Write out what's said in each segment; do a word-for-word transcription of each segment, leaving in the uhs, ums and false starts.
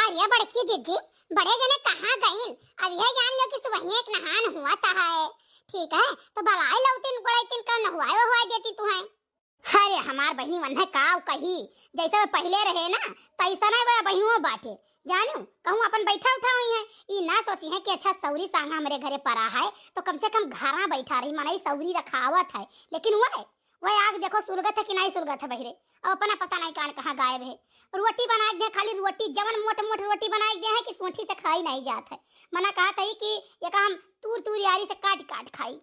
अरे बड़की जिज्जी, बड़े जने कहाँ गईन? अब यह जान लो कि सुबहिया एक नहान हुआ था है, ठीक है, तो बलाए लौतिन गोड़ाइतिन का नहुआए वहुआए देती तू है। अरे हमार बहिनी वन्हे काव कही, जैसे वो पहिले रहे ना, तैसने वो अबहियो बाटे। जानियो, कहूँ अपन बैठा उठा हुई है, ई ना सोची है कि अच्छा सौरी सांगा हमरे घरे परा है, तो कम से कम घरा बैठा रही, मनई सौरी रखावत है, लेकिन वह, वह आग देखो सुलगत है कि नहीं सुलगत है बहिरे। अब अपना पता नहीं कान कहाँ गायब है। रोटी बनाए दे, खाली रोटी, जवन मोट मोट रोटी बनाए दे है कि सोंठी से खाई नहीं जात है। मना कहत है कि ये काम तूर तूर यारी से काट काट खाई।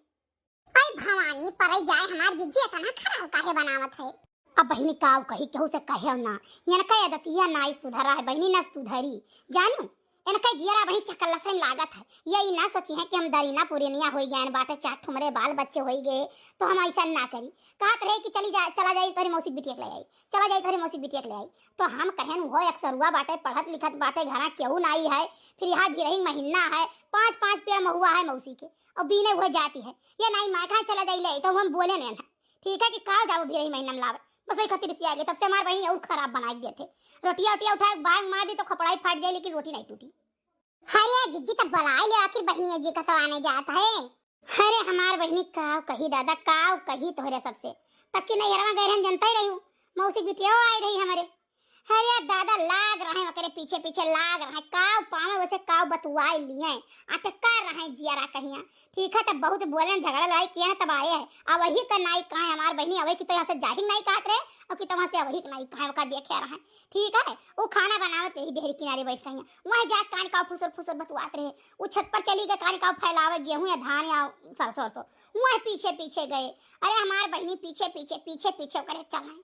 आई भवानी, परई जाए हमार जिज्जी, इतना खराब काहे बनावत है? अब बहिनी काव कही, केहू से कहे ना, इनका आदतिया नाई सुधरा है बहिनी, ना सुधरी। जानू, इनका जियरा बहिनी चकल्लसन लागत है। ये ई ना सोची है कि हम दरीना पुरेनिया होई गए बाटे, चार ठुमरे बाल बच्चे होई गए, तो हम ऐसा ना करी। कहत रहे कि चली जा, चला जाई तोहरी मौसी बिटिया के ले आई, चला जाई तोहरी मौसी बिटिया के ले आई। तो हम कहेन, "वो एक सरुआ बाटे, पढ़त लिखत बाटे, घरा केहू नाई है, फिर यहाँ भिरही महीना है, पाँच पाँच पेड़ महुआ है मौसी के, और बीने हुए जाती है, ये नाई माय कहाँ चला जाई ले?" तो हम बोले नहीं है, ठीक है कि का जाओ भिरही महीना में लावे, बस वही खातिर से आगे। तब से हमार बहिनी और खराब बनाई देते। रोटिया उटिया उठा के बांग मार दी तो खपड़ा ही फाट जाए, लेकिन रोटी नहीं टूटी। अरे जिज्जी, तब बुलाए ले आखिर बहिनिया जी का तो आने जात है। अरे हमार बहिनी काव कही दादा, काव कही तोहरे सबसे। तब की नैहरवा गए रहन जनता ही रही हूँ, मौसी बिटिया आई रही हमारे। अरे दादा लाग रहे ओकरे पीछे पीछे लाग रहे, काव पावे वैसे काव बतुआई लिए, अटका रहे जियरा कहिया। ठीक है, तब बहुत बोलन झगड़ा लड़ाई किया है तब आए हैं। अब वही का नाई कहाँ है हमार बहिनी, अवे की तो यहाँ से जाहिर नहीं कहत रहे, और कि तो वहाँ से वही का नाई कहाँ है, ओका देखे रहे। ठीक है, वो खाना बनावत रही डेहरी किनारे बैठ के, वहाँ जात कान काव फुसुर फुसुर बतुआत रहे। वो छत पर चली गए, कान काव फैलावे गेहूं या धान या सरसों, सरसों, वह पीछे पीछे गए। अरे हमार बहिनी पीछे पीछे पीछे पीछे ओकरे चले।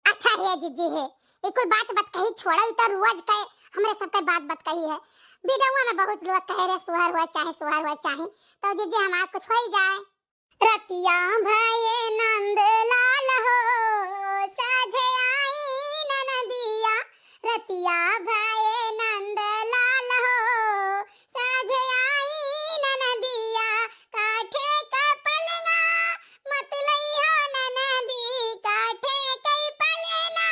अच्छा हे जिज्जी हे, ई कुल बात बतकही छोड़ा, ई तो रोज के हमरे सबके बात बतकही है। बिडौआ में बहुत लोग कहे रहे सुहर हुआ चाहे, सुहर हुआ चाहे, तो जिज्जी हमार कुछ हो ही जाए। रतिया भये नंद लाल हो, साझे आई ननदिया। रतिया भये नंद लाल हो, साझे आई ननदिया। काठे का पलंगा मत लइहो ननदी, काठे कई पलना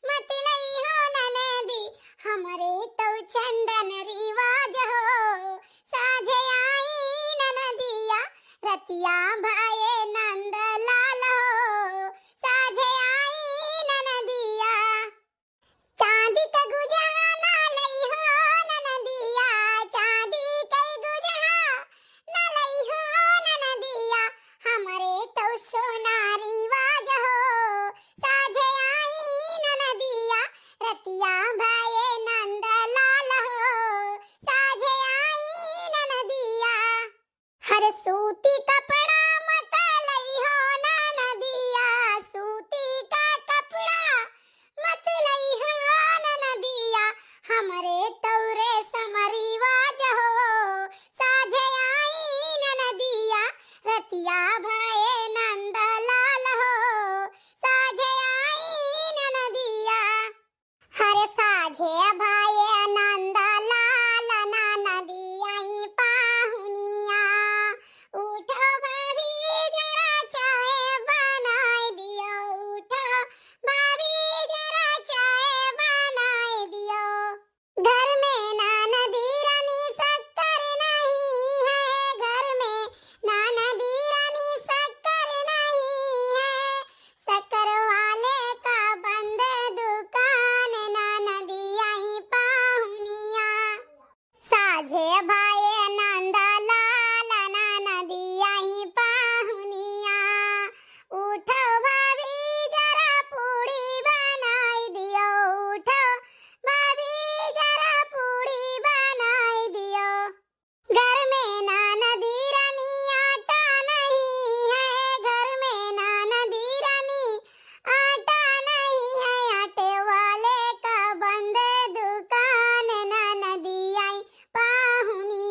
मत लइहो ननदी। हमरे तौ चंदन रिवाज हो, साझे आई ननदिया। रतिया भये नंद लाल हो, साझे आई ननदिया। चांदी के गुजहा ना लइहो ननदिया, चांदी के गुजहा ना लइहो ननदिया। हमरे तौ सोना रिवाज हो, साझे आई ननदिया। रतिया भये नंद लाल हो, साझे आई ननदिया। हर सूती कपड़ा मत लइहो ननदिया, सूती का कपड़ा मत लइहो ननदिया। हमरे तौ रेशम रिवाज हो, साझे आई ननदिया। रतिया भये नंद लाल हो, साझे आई ननदिया। हर साझे भये नंद लाल ननदी आई पाहुनिया। उठो भाभी जरा चाय बनाई दियो, उठो भाभी जरा चाय बनाई दियो। घर में ननदी रानी शक्कर नहीं है, घर में ननदी रानी शक्कर नहीं है। शक्कर वाले का बंद दुकान, ननदी आई पाहुनिया। साझे भये नंद लाल, ननदी आई पाहुनिया। उठो भाभी जरा पूड़ी बनाई दियो, उठो भाभी जरा पूड़ी बनाई दियो। घर में ननदी रानी आटा नहीं है, घर में ननदी रानी आटा नहीं है, आटे वाले का बंद दुकान, ननदी आई पाहुनी।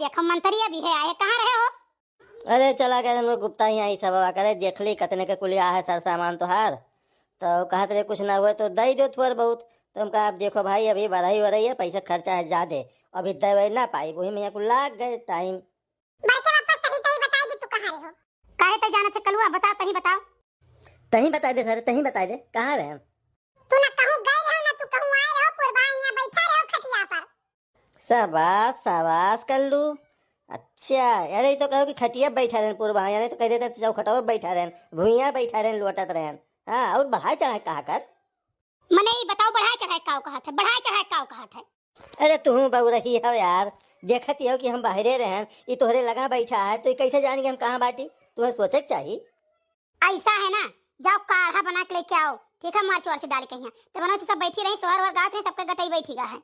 देखो, मंत्री अभी है आए, कहाँ रहे हो? अरे, चला गए हम लोग गुप्ता ही आई सब करे, देख ली कतने के कुलिया है सर सामान तोहार। तो कहत रहे कुछ ना हुए तो दई दो थोड़ बहुत। तो हम कहा, "अब देखो भाई, अभी बढ़ाई हो रही है, पैसा खर्चा है ज्यादा, अभी दे वही ना पाई, वही में यहाँ को लाग गए टाइम।" बड़के पापा, सही सही बताई दे, तू कहाँ रहे हो? काहे तै जानत है कलुआ, बता, तही बताओ। तही बताई दे सर, तही बताई दे, कहाँ रहे हम? तू ना कहूँ गए रहो, ना तू कहूँ आए रहो, पुरबा यहाँ बैठा रहो खटिया पर। शाबाश, शाबाश कल्लू। अच्छा, अरे, ई तो कहो कि खटिया बैठा रहन पुरबा, यानी तो कह देते चौखटवा बैठा रहन, भुइयां बैठा रहन, लोटत रहन। हाँ, और बढ़ाए चढ़ाए कहा कर। मने ई बताओ, बढ़ाए चढ़ाए काव कहत है, बढ़ाए चढ़ाए काव कहत है? अरे, तू बउरही हो यार, देखत ही हो कि हम बाहरे रहन, ई तोहरे लगा बैठा है, तो ई कैसे जान कि हम कहाँ बाटी? तुम्हें सोचे के चाही। ऐसा है ना, जाओ काढ़ा बना के लेके आओ, ठीक है, मर्च वर्च डाल के यहाँ। तो बनो से सब बैठी रही, सोहर ओहर गात रही, सबके गटई बैठी गा है।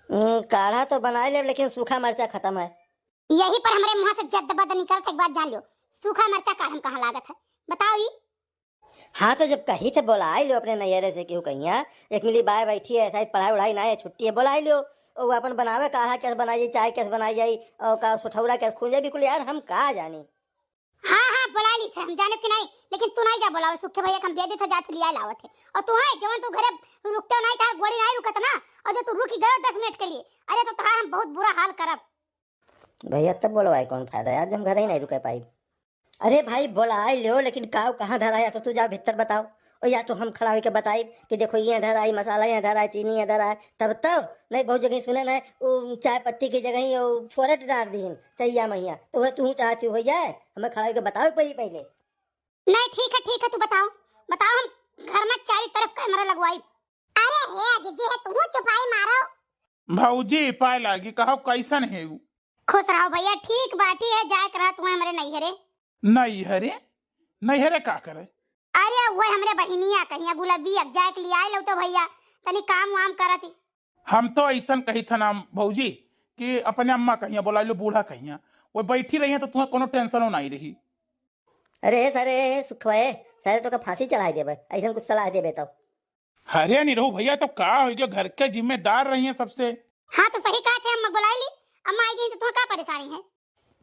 हम्म, काढ़ा तो बनाए लेब, लेकिन सूखा मरचा खत्म है। यही पर हमरे मुँह से जद्द बद निकलत, एक बात जान लो, सूखा मरचा काढ़न कहाँ लागत है, बताओ ई? हाँ, तो जब कही थे बोलाए लो अपने नैहरे से केहू कहिया, एक मिली बाय बैठी है, शायद पढ़ाई उढ़ाई ना है, छुट्टी है, बोलाए लो। ओ, वो अपन बनावे काढ़ा कैसे बनाई जाई, चाय कैसे बनाई जाई, और का सुठौरा कैसे खून जाए, बिल्कुल यार, हम का जानी। हाँ, हाँ, बोला ली थे हम, जाने कि नहीं, लेकिन तू नहीं जा बोलावे, सुखे भैया के हम दे देते, जात लिया लावत है। और तू है, जवन तू घरे रुकते नहीं था, गोड़ी नहीं रुकत ना, और जो तू रुक गयो दस मिनट के लिए, अरे तो तोहार हम बहुत बुरा हाल करब। भैया तब बोलवाए कौन फायदा यार, जब हम घर ही नहीं रुके पाई। अरे भाई बोलाए लियो, लेकिन काव कहाँ धराया तो तू जा भीतर बताओ, और या तो हम खड़ा होके बताई कि देखो ये धराई, मसाला ये धराई, चीनी ये धराई, तब तब नहीं बहुत जगह सुने ना, वो चाय पत्ती की जगह ही वो फोरट डाल दी चाहिया मैया, तो वह तू चाहती हो जाए, हमें खड़ा होके बताओ पड़ी पहले। नहीं, ठीक है, ठीक है, तू बताओ, बताओ, हम घर में चारों तरफ कैमरा लगवाई। अरे हे अजीजी है, तू चुपाई मारो। भौजी, पाए लागी, कहो कैसन है उ? खुश रहो भैया, ठीक बाटी है, जाए के रहा तुम्हें हमरे नैहरे। नैहरे? नैहरे का करे? अरे वो हमरे बहिनिया कहिया गुलाबिया जाए के लिए आए लो तो भैया, तनी काम वाम करती। हम तो ऐसन कही था ना भौजी कि अपने अम्मा कहिया बोला लो, बूढ़ा कहिया, वो बैठी रही है तो तुम्हें कोनो टेंशनो नहीं रही। अरे सारे सुखवाए, सारे तो का फांसी चढ़ाई देबे, ऐसन कुछ सलाह देबे तो। अरे निरहू भैया, तो का हो गया, घर के जिम्मेदार रही है सबसे। हाँ, तो सही कहा थे, अम्मा बुलाई ली, अम्मा आई गई तो तुम्हें का परेशानी है?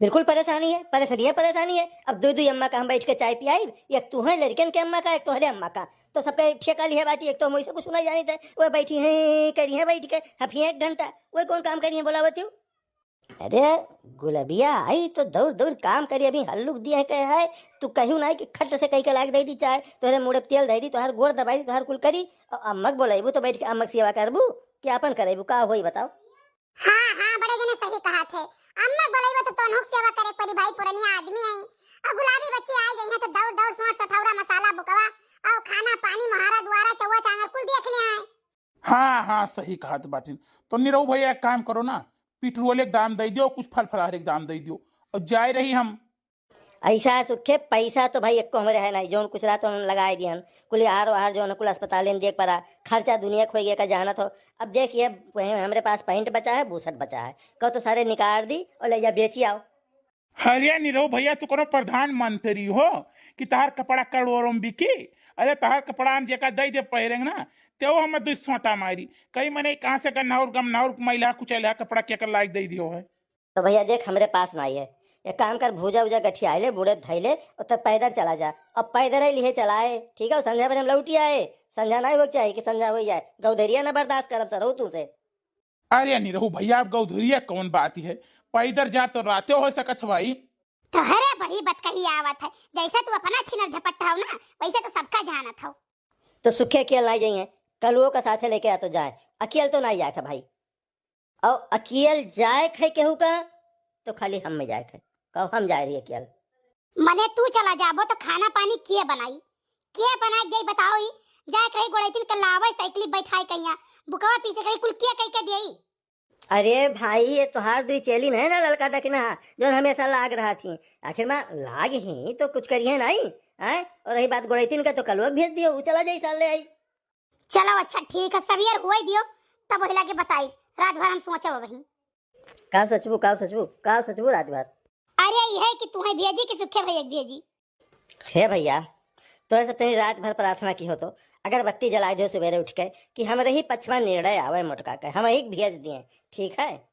बिल्कुल परेशानी है, परेशानी है, परेशानी है। अब दो दो अम्मा का हम बैठ के चाय पियाई, एक तू है लड़कन के अम्मा का, एक तोहरे अम्मा का, तो सबका एक ठेका लिहे बाटी। एक तो हम वैसे कुछ सुना जानी थे, वो बैठी है करी है बैठ के, हफिया एक घंटा, वो कौन काम करी है बोला बताओ। अरे गुलबिया आई तो दौड़ दौड़ काम करी, अभी हल्लुक दिए है कहे है, तू कहू ना कि खट से कही के लाग दे दी चाय, तोहरे मुड़े तेल दे दी, तोहर गोड़ दबाई दी, तोहर कुल करी, और अम्मक बोलेबू तो बैठ के अम्मक सेवा करबू कि आपन करेबू, का होई बताओ? हाँ, हाँ, बड़े जने सही कहा थे, अम्मक बोलेबू तो तोनहुक सेवा करे पड़ी भाई, पुरनिया आदमी आई, और गुलाबी बच्ची आई गई है तो दौड़ दौड़ सोच सठौरा मसाला बुकवा, और खाना पानी मोहारा दुआरा चौवा चांगर कुल देख ले आए। हाँ, हाँ, सही कहत बाटिन। तो निरहू भैया, एक काम करो ना, पेट्रोल एक दाम दे दियो, कुछ फल फलहार एक दाम दे दियो, और जाए रही हम। ऐसा सुखे, पैसा तो भाई एको हमरे है नहीं, जौन कुछ रहा तो हम लगाए दिहन, कुल आहार वाहार जौन कुल अस्पताल में देख पड़ा, खर्चा दुनिया खोई गया का जानत हो। अब देखिए, हमरे पास पैंट बचा है, बुसट बचा है, कहो तो सारे निकाल दी और ले जा बेची आओ। अरे निरहू भैया, तू कोनो प्रधानमंत्री हो कि तहार कपड़ा करोड़ों में बिकी? अरे तहार कपड़ा हम जेका दे दे पहिरेंगे ना, ते वो हमें दुई सोटा मारी। कई मने कहाँ से गन्नाउर गमनाउर महिला कुचैला कपड़ा के कर लायक दे दियो है। तो भैया देख, हमरे पास नहीं है, एक काम कर, भूजा उजा गठिया ले, बूड़े धैले, और तब पैदल चला जा, और पैदल ही लिहे चलाए, ठीक है? संझा बने हम लौटी आए, संझा नहीं हो चाहिए कि संझा हो जाए, गौधरिया ना बर्दाश्त करब सर हो तू से। अरे निरहू भैया, अब गौधरिया कौन बात है, पैदल जा तो राते हो सकत है भाई। तोहरे बड़ी बतकही आवत है, जैसे तू अपना छिनर झपट्टा हो ना, वैसे तो सबका जानत हो। तो सुखे अकेल नहीं जाइए, कलुओ का साथे लेके आ तो जाए, अकेल तो नहीं जाए है भाई। और अकेल जाए है केहू का, तो खाली हम में जाए है, कहो हम जाए रही अकेल। मने तू चला जाबो तो खाना पानी के बनाई? के बनाई देई बताओ ही? जाए कहीं गोड़ैतिन के लावे साइकिल बैठाए कहिया, बुकवा पीछे कहीं कुल के कही के देई? अरे भाई, ये तोहार दुई चेलिन है ना ललका दखिना, जौन हमेशा लाग रहा थी, आखिर में लाग ही तो कुछ करिए नहीं, हैं? और रही बात गोड़ैतिन का, तो कलुआ भेज दियो, वो चला जाई साल ले आई। चलो अच्छा ठीक है, सवेर हुए दियो, तब वही लागे बताई, रात भर हम सोचब वही। का सोचबू, का सोचबू, का सोचबू रात भर? अरे यह है कि तुम्हें भेजी कि सुखे भैया के भेजी? हे भैया, तोरे से तनी रात भर प्रार्थना की हो तो अगरबत्ती जलाए दो सुबेरे उठ के कि हमरे ही पक्ष में निर्णय आवे मोटका के, हम एक भेज दिए, ठीक है?